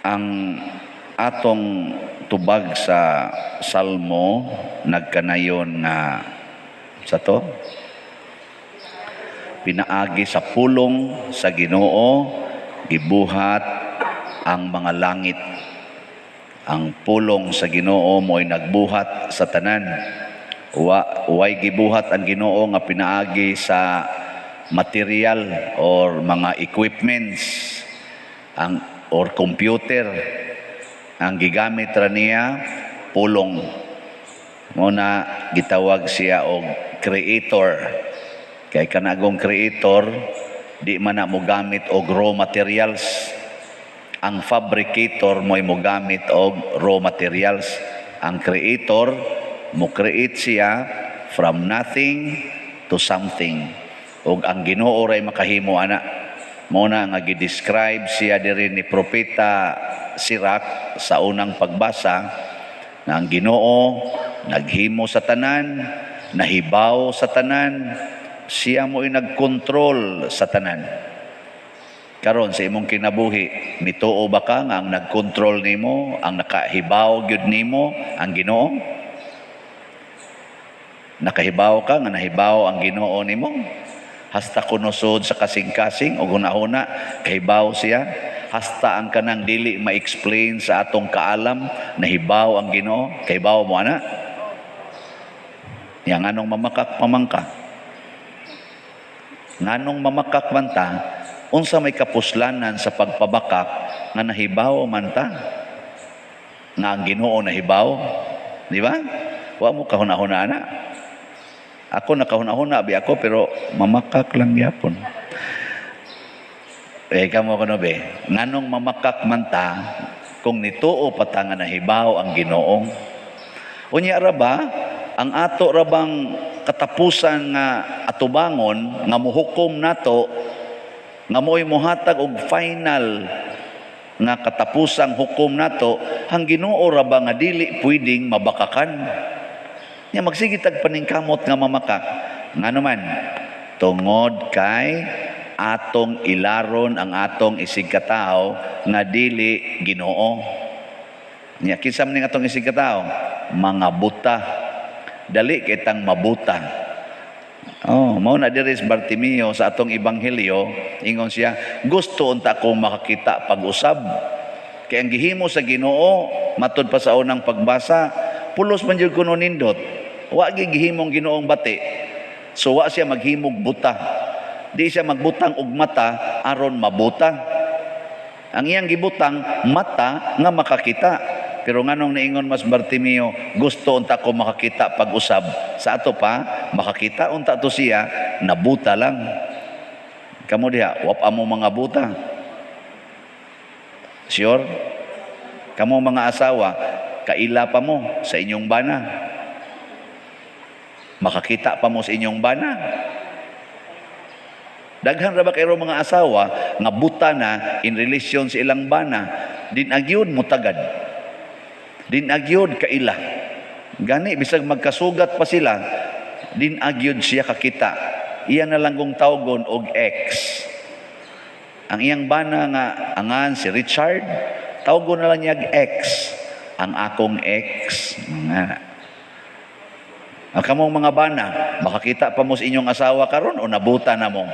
Ang atong tubag sa Salmo nagkanayon nga sa to pinaagi sa pulong sa Ginoo gibuhat ang mga langit. Ang pulong sa Ginoo mo'y nagbuhat sa tanan. Way gibuhat ang Ginoo nga pinaagi sa material or mga equipments ang or computer. Ang gigamit ra niya, pulong. Mo na gitawag siya og creator, kay kanagong creator, di man na mogamit og raw materials. Ang fabricator mo'y mogamit og raw materials. Ang creator, mo create siya from nothing to something, ug ang Ginoo ray makahimo ana. Mo na nga gi-describe siya diri ni Propeta Sirach sa unang pagbasa nga ang Ginoo naghimo sa tanan, nahibaw sa tanan, siya mo'y nagkontrol sa tanan. Karon, sa imong kinabuhi, mituo ba ka nga ang nagkontrol nimo, ang nakahibaw gyud nimo, ang Ginoo? Nakahibaw ka nga nahibaw ang Ginoo nimo? Hasta kuno sud sa kasing-kasing o hunahuna, kahibaw siya. Hasta ang kanang dili ma-explain sa atong kaalam, nahibaw ang Ginoo. Kahibaw mo ana? Yang anong mamakak pamangka? Nganong mamakak man ta, unsa may kapuslanan sa pagpabakak nga nahibaw man ta? Nga ang Ginoo nahibaw? Di ba? Wa mo kahuna-huna na. Ako, nakahuna-huna bi ako, pero mamakak lang gyapon. Eh, kamo kuno be, nganong mamakak man ta kung nituo pa ta nga nahibaw ang Ginoo? Unya ra ba ang ato ra bang katapusan nga atubangon nga muhukom nato, nga mo'y muhatag og final nga katapusang hukom nato, ang Ginoo ra ba nga dili pwedeng mabakakan? Nya magsige tag paningkamot nga mamakak, ngano man? Tungod kay atong ilaron ang atong isigkatawo nga dili Ginoo. Nya kinsa man ning atong isigkatawo? Mga buta. Dali kitang mabuta. Oh, mao na diri si Bartimeo sa atong ebanghelyo, ingon siya, "Gusto unta ko makakita pag-usab." Kay ang gihimo sa Ginoo, matud pa sa unang pagbasa, pulos man jud kuno nindot. Wa gi gihimong Ginoong bati. So wa siya maghimog buta. Di siya magbutang og mata aron mabuta. Ang iyang gibutang, mata nga makakita. Pero nganong niingon mas Bartimeo, "Gusto unta ko makakita pag-usab"? Sa ato pa, makakita unta to siya, nabuta lang. Kamo diha, wa pa mo mga buta? Sure? Kamo mga asawa, kaila pa mo sa inyong bana? Makakita pa mo sa inyong bana? Daghan ra ba kayo mga asawa nga buta na in relation sa ilang bana? Din agyod mo tagad. Din agyod kaila. Gani bisag magkasugat pa sila, din agyod siya kakita. Iya na lang kong tawgon og ex. Ang iyang bana nga angan si Richard, tawgon na lang niya og ex. Ang akong ex. Nga. Ang kamong mga bana, makakita pa mo sa inyong asawa karon o nabuta na mo?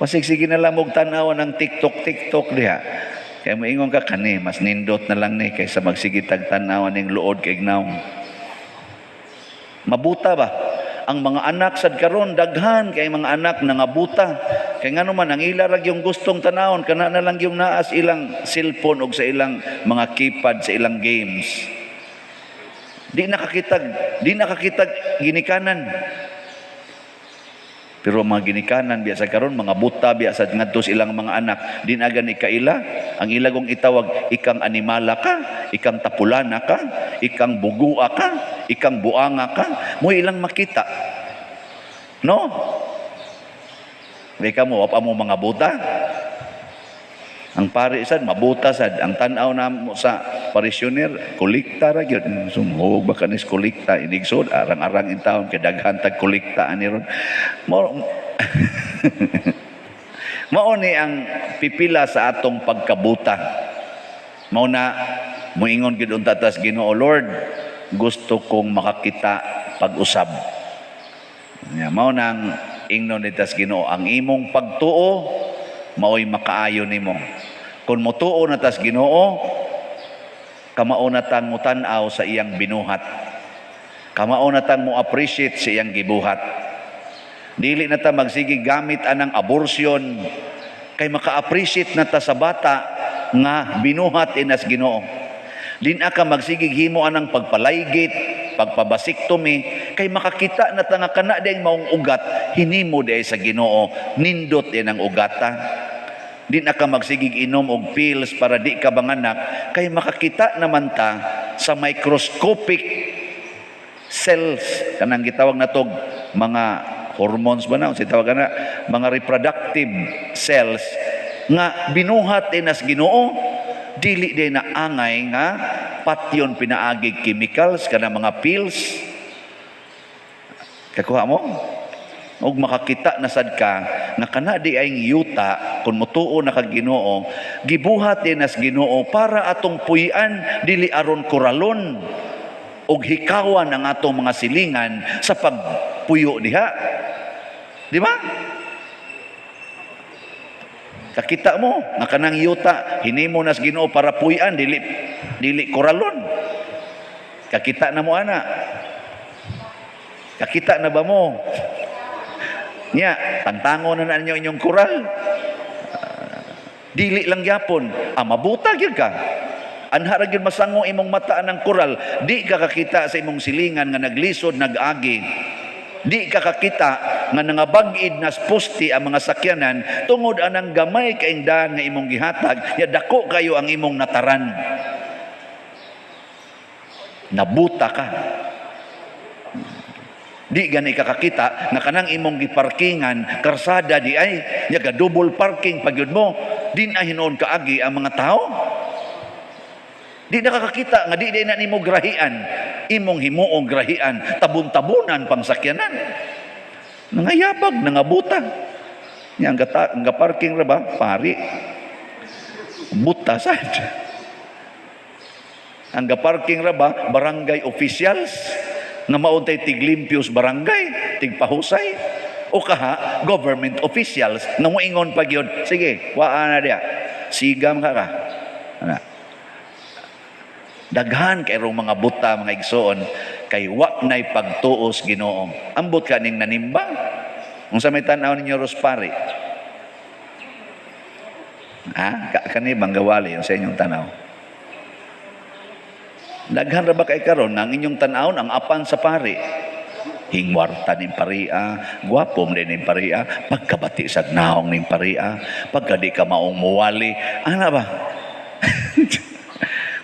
Pasig sige na lang og tan-aw ng TikTok TikTok diha. Kaya moingon ka, "Kani mas nindot na lang ni kaysa magsigitag tan-aw ning luod kay nawong." Mabuta ba? Ang mga anak sad karon, daghan kay mga anak nangabuta. Kay ngano man, ang ila ra yung gustong tanawon, kana na lang yung naas ilang cellphone og sa ilang mga keypad, sa ilang games. Di nakakitag ginikanan. Pero mga ginikanan biya sa karon, mga buta biya sa ngadto sa ilang mga anak, di na gani kaila. Ang ilagong itawag, "Ikang animala ka, ikang tapulana ka, ikang bugua ka, ikang buanga ka," mo ilang makita. No? Di ka mo, wa pa mo mga buta? Ang pari sad mabuta sad ang tan-aw na mo sa parishioner, kolekta ra gyud. Sumuhog ba kanis kolekta inigsod, arang-arang in taon kay daghan tag kolekta ani ron. Mo mao ni ang pipila sa atong pagkabuta. Mao na moingon gid unta tas Ginoo, "Lord, gusto kong makakita pag-usab." Nya mao nang ingnon ditas Ginoo, "Ang imong pagtuo maoy makaayo nimo." Kung motuo na tas Ginoo, kamao na tang mutan-aw sa iyang binuhat. Kamao na tang mo appreciate sa iyang gibuhat. Dili na ta magsige gamit anang abortion kay maka-appreciate na ta sa bata nga binuhat inas Ginoo. Di na ka magsigig himo anang pagpalaygit, pagpa-vasectomy kay makakita na ta nga kana diay maong ugat hinimo diay sa Ginoo, nindot din ang ugata. Di na ka magsigig inom og pills para di ka manganak kay makakita naman ta sa microscopic cells, kanang gitawag natog mga hormones ba na unsa tawag na, mga reproductive cells nga binuhat inas Ginoo. Dili din na angay nga patyon pinaagi chemicals, kana mga pills. Kakuha mo og makakita na sad ka nga kana di ay yuta, kung motuo na kag Ginoo, gibuhat din as Ginoo para atong puy-an, dili aron koralon og hikawan ang atong mga silingan sa pagpuyo diha, di ba? Kakita mo nga kanang yuta hinimo nas Ginoo para puy-an, dili dili koralon. Kakita na mo ana? Kakita na ba mo? Nya, tangtango na na ninyo inyong koral. Dili lang gyapon, mabuta gyud ka. Anha ra gyud masango imong mata ng koral, di ka kakita sa imong silingan nga naglisod nag-agi. Di ka kakita nga nangabag-id nas poste ang mga sakyanan tungod anang gamay kaing daan nga imong gihatag, ya dako kayo ang imong nataran. Nabuta ka. Di gani ka kakita nga kanang imong giparkingan karsada di ay nya ga double parking pag yun mo din ay hinuon kaagi ang mga tao. Di na kakakita nga di di na nimo grahian, imong himuong grahian, tabon-tabunan pang sakyanan. Nangayabag, nangabuta. Nya ang gata, ang parking ra ba pari. Buta sad. Ang parking ra ba barangay officials nga mauntay tiglimpyos barangay, tigpahusay, o kaha government officials nga moingon pa gyud, "Sige, waa na diya." Sigam ka ka. Ana. Daghan kay rong mga buta, mga igsoon, kay wa nay pagtuos Ginoo. Ambot ka ning nanimba. Unsa may tan-aw ninyo ros pari? Ha? Kani bang gawali yung sa inyong tanaw? Daghan ra ba kay karon ang inyong tan-awon ang apan sa pari? Hingwarta ning paria, gwapo man ning paria, pagkabati sa naong ning paria, pagka di ka maong muwali, ana ba?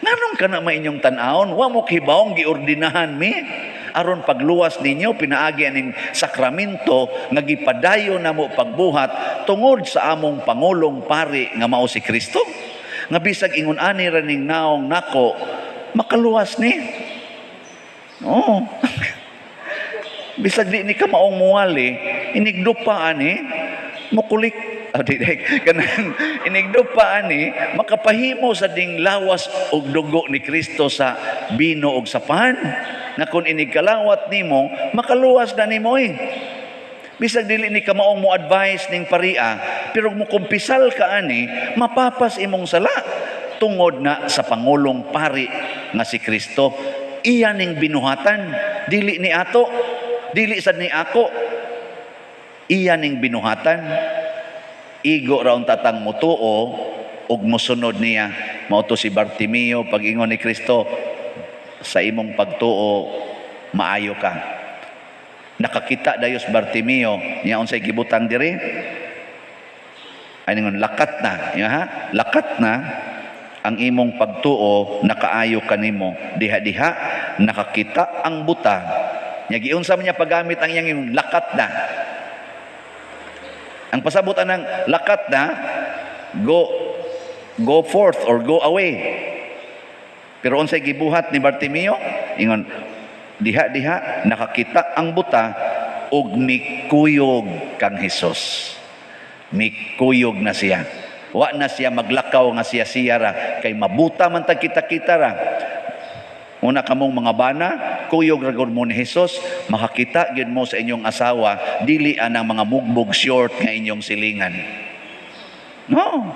Nganong kana may inyong tan-awon? Wa mo kibawong giordinahan mi aron pagluwas ninyo pinaagi aning sakramento nga gipadayon namo pagbuhat tungod sa among pangulong pari nga mao si Kristo. Nga bisag ingon ani ra ning naong nako, makaluwas ni. Oo. Bisag di ni ka maong muwali, inigdupa ani, mukulik. Oh, di, di, kanang inigdupa ani, makapahimo sa ding lawas og dugo ni Kristo sa bino og sa pan. Na kung inigkalawat nimo, makaluwas na nimo eh. Bisag dili ni ka maong mo advice ning paria, pero mo kumpisal ka ani, mapapas imong sala tungod na sa pangulong pari nga si Kristo. Iya ning binuhatan, dili ni ato, dili sad ni ako. Iya ning binuhatan. Igo ra unta tang mutuo ug mosunod niya. Mao to si Bartimeo, pag-ingon ni Kristo, "Sa imong pagtuo maayo ka." Nakakita dayos Bartimeo niya. Unsay gibutang diri? Ay ningon, "Lakat na." Ya, ha? "Lakat na, ang imong pagtuo nakaayo kanimo." Diha-diha nakakita ang buta. Nya giunsa man niya paggamit ang iyang yung "lakat na"? Ang pasabot anang "lakat na", go go forth or go away. Pero unsay gibuhat ni Bartimeo? Ingon, diha-diha nakakita ang buta ug mikuyog kang Hesus. Mikuyog na siya. Wa na siya maglakaw nga siya siya ra kay mabuta man tag kita-kita ra. Una kamong mga bana, kuyog ra gud mo ni Hesus, makakita gyud mo sa inyong asawa dili anang mga mugbog short nga inyong silingan. No.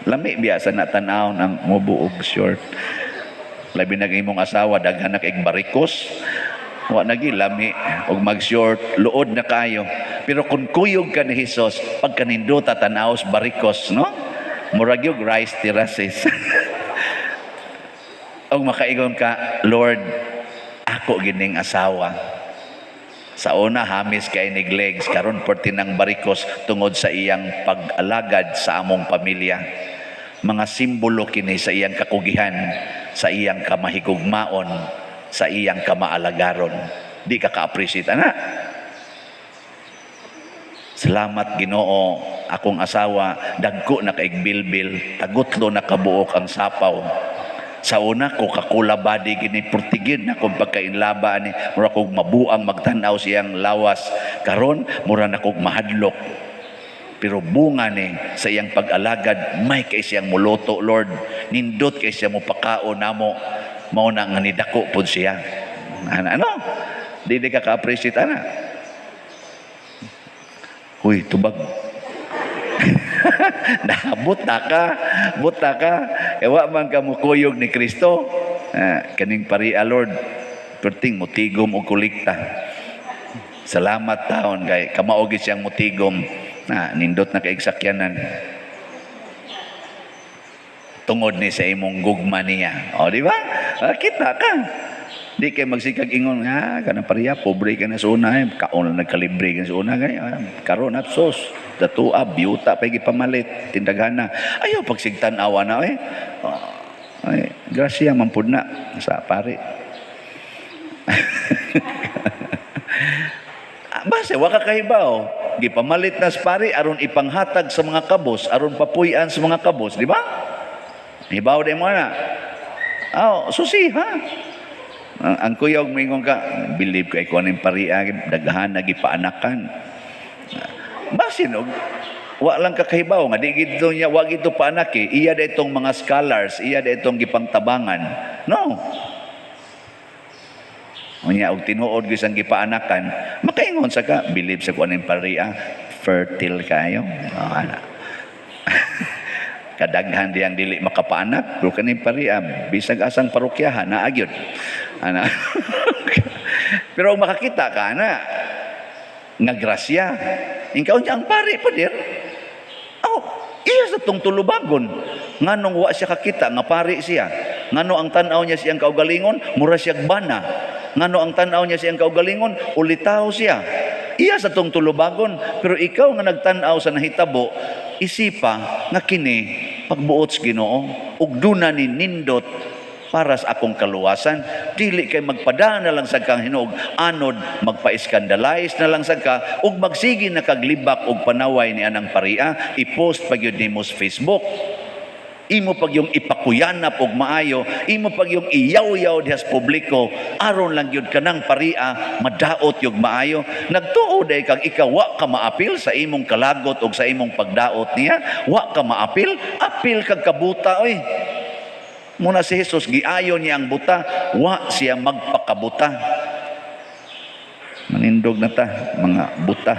Lami biya sa natanaw ng mubo og short. Labi na imong asawa daghan na kay barikos. Wa nagi lami og mag-short, luod na kayo. Pero kung kuyog ka ni Hesus, pagkanindota tan-aw barikos, no? Murag yung rice terraces. Og makaingon ka, "Lord, ako gining asawa. Sa una, hamis kay nig legs, karon perti ng barikos tungod sa iyang pag-alagad sa among pamilya." Mga simbolo kini sa iyang kakugihan, sa iyang kamahigugmaon, sa iyang kamaalagaron. Di ka ka-appreciate, ana. Salamat, Ginoo, akong asawa, dagko na kaig bilbil, tagutlo na kabuok ang sapaw. Sa una Coca-Cola body gini, portigid na kung pagkainlaba ani, mura kog mabuang magtan-aw siyang lawas. Karon mura na kog mahadlok. Pero bunga ni sa iyang pag-alagad, may kay siyang muluto, Lord. Nindot kay siya mo pakaon namo. Mao na nga nidako pod siya. Ano? Ano? Di di ka ka-appreciate, ana. Uy, tubag. Nabuta ka, buta ka. Ewa man ka mukuyog ni Kristo. Ah, kaning paria, Lord, perting mutigom og kolekta. Salamat taon kay kamao gid siyang mutigom. Na nindot na kay sakyanan. Tungod ni sa imong gugma niya. O, di ba? Ah, kita ka. Di kay magsikag ingon nga kanang pareha pobre ka na sa una eh. Kaon na nagkalibre ka sa una gani ah, karon at sos datua biyuta pa gipamalit tindaghana ayaw pagsigtan awa na eh. Oh, ay grasya man pud na sa pare. Ah, base wa ka kahibaw gipamalit na sa pare aron ipanghatag sa mga kabos, aron papuy-an sa mga kabos, di ba? Hibaw di mo na. Oh, susi ha. Ang kuyog moingon ka, believe kay ko aning paria daghan na gipaanakan. Basin og wa lang kakahibaw nga di gid niya wa gid paanak eh. Iya da itong mga scholars, iya da itong gipangtabangan. No. Unya og tinuod gyud sang gipaanakan, makaingon sa ka, believe sa kuan ning paria, fertile kayo. Oh, ana. Kadaghan diyang dili makapaanak, pero kaning paria bisag asang parokyahan naa gyud. Ana. Pero og makakita ka ana nga grasya, ikaw niya ang pare pa dir. Oh, iya sa tong tulubagon. Nganong wa siya kakita nga pare siya? Ngano ang tan-aw niya siyang kaugalingon, mura siya bana. Ngano ang tan-aw niya siyang kaugalingon, ulitaw siya. Iya sa tong tulubagon, pero ikaw nga nagtan-aw sa nahitabo, isipa nga kini pagbuot sa Ginoo ug duna ni nindot para sa akong kaluwasan. Dili kay magpadaan na lang sa kang hinuog anod, magpa-scandalize na lang sa ka ug magsige na kaglibak og panaway ni anang paria, i-post pag yun nimo sa Facebook, imo pag yung ipakuyanap og maayo, imo pag yung iyaw-yaw diha sa publiko, aron lang gyud kanang paria madaot yung maayo. Nagtuo day kag ikaw wa ka maapil sa imong kalagot og sa imong pagdaot niya, wa ka maapil, apil kag kabuta oy. Muna si Jesus giayon niya ang buta, wa siya magpakabuta. Manindog na ta mga buta.